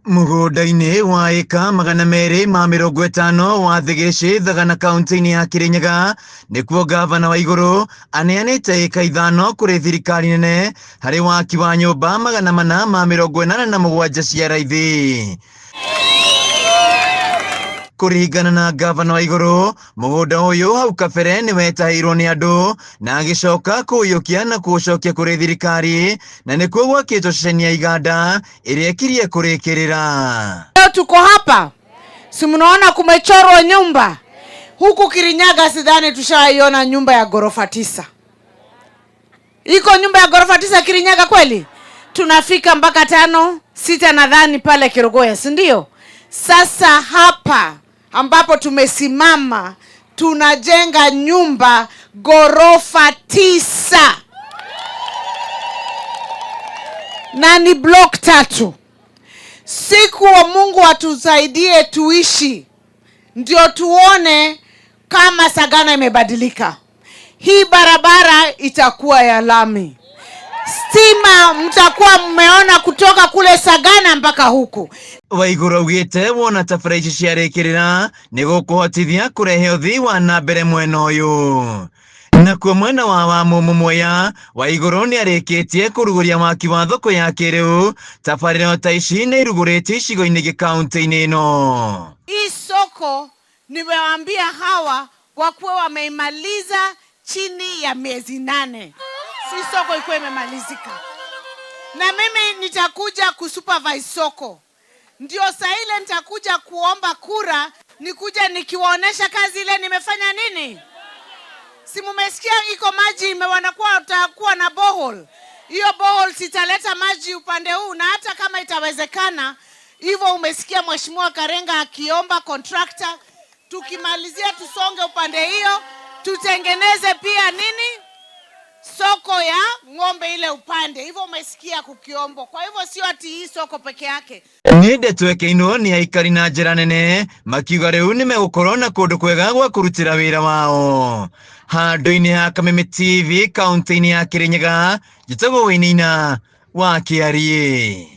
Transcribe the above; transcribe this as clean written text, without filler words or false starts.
Mũgũnda-inĩ wa ĩka 250 wa Thigĩcĩ Thagana kaunti-inĩ ya Kĩrĩnyaga nĩkuo ngavana wa igũrũ aneanĩte ĩka 5 kũrĩ thirikari nene harĩ waki wa nyũmba 487 cia raithi. Kũringana na ngavana wa igũrũ, mũgũnda ũyũ hau kabere nĩ wetahĩirwo nĩ andũ na agĩcoka kũũiyũkia na kũũcokia kũrĩ thirikari na nĩkuo gwakĩtwo ceceni ya iganda ĩrĩa ĩkirie kũrĩkĩrĩra. Leo tuko hapa, si mnaona kumechorwa nyumba huku Kirinyaga? Sidhani tushaiona nyumba ya ghorofa 9. Iko nyumba ya ghorofa 9 Kirinyaga kweli? Tunafika mpaka 5, 6 nadhani pale Kerugoya, si ndio? Sasa hapa ambapo tumesimama tunajenga nyumba ghorofa 9 na ni block 3. Siku wa Mungu atusaidie tuishi ndio tuone kama Sagana imebadilika. Hii barabara itakuwa ya lami. Stima mtakuwa mmeona kutoka kule Sagana mpaka huku. Waiguru augite wona ta bara ici ciarĩkĩrĩra nĩ gũkũhotithia kũrehe ũthii wa na mbere mwena ũyũ. Nakuo mwena wa Wamumu Mwea, Waiguru nĩ arĩkĩtie kũrugũria waki wa thoko ya kĩrĩu. Tabarĩra ta ici nĩ irugũrĩtio icigo-inĩ ingĩ kaunti-inĩ ĩno. Hii soko nimewaambia hawa wakuwe wameimaliza chini ya miezi 8. Si soko ikuwe imemalizika. Na mimi nitakuja kusupervise soko. Ndio saa ile nitakuja kuomba kura, nikuja nikiwaonesha kazi ile nimefanya nini. Si mumesikia iko maji imewanakuwa, utakuwa na borehole. Hiyo borehole sitaleta maji upande huu, na hata kama itawezekana hivyo. Umesikia Mheshimiwa Karenga akiomba contractor, tukimalizia tusonge upande hiyo, tutengeneze pia nini soko ya ng'ombe ile upande hivyo. Umesikia kukiombo. Kwa hivyo sio ati hii soko peke yake. Nĩ ndeto ĩkĩinwo nĩ aikari na njĩra nene makiuga rĩu nĩ megũkorwo na kũndũ kwega gwa kũrutĩra wĩra wao. Handũ-inĩ ha Kameme TV kaunti-inĩ ya Kĩrĩnyaga, njĩtagwo Wĩnina wa Kĩariĩ.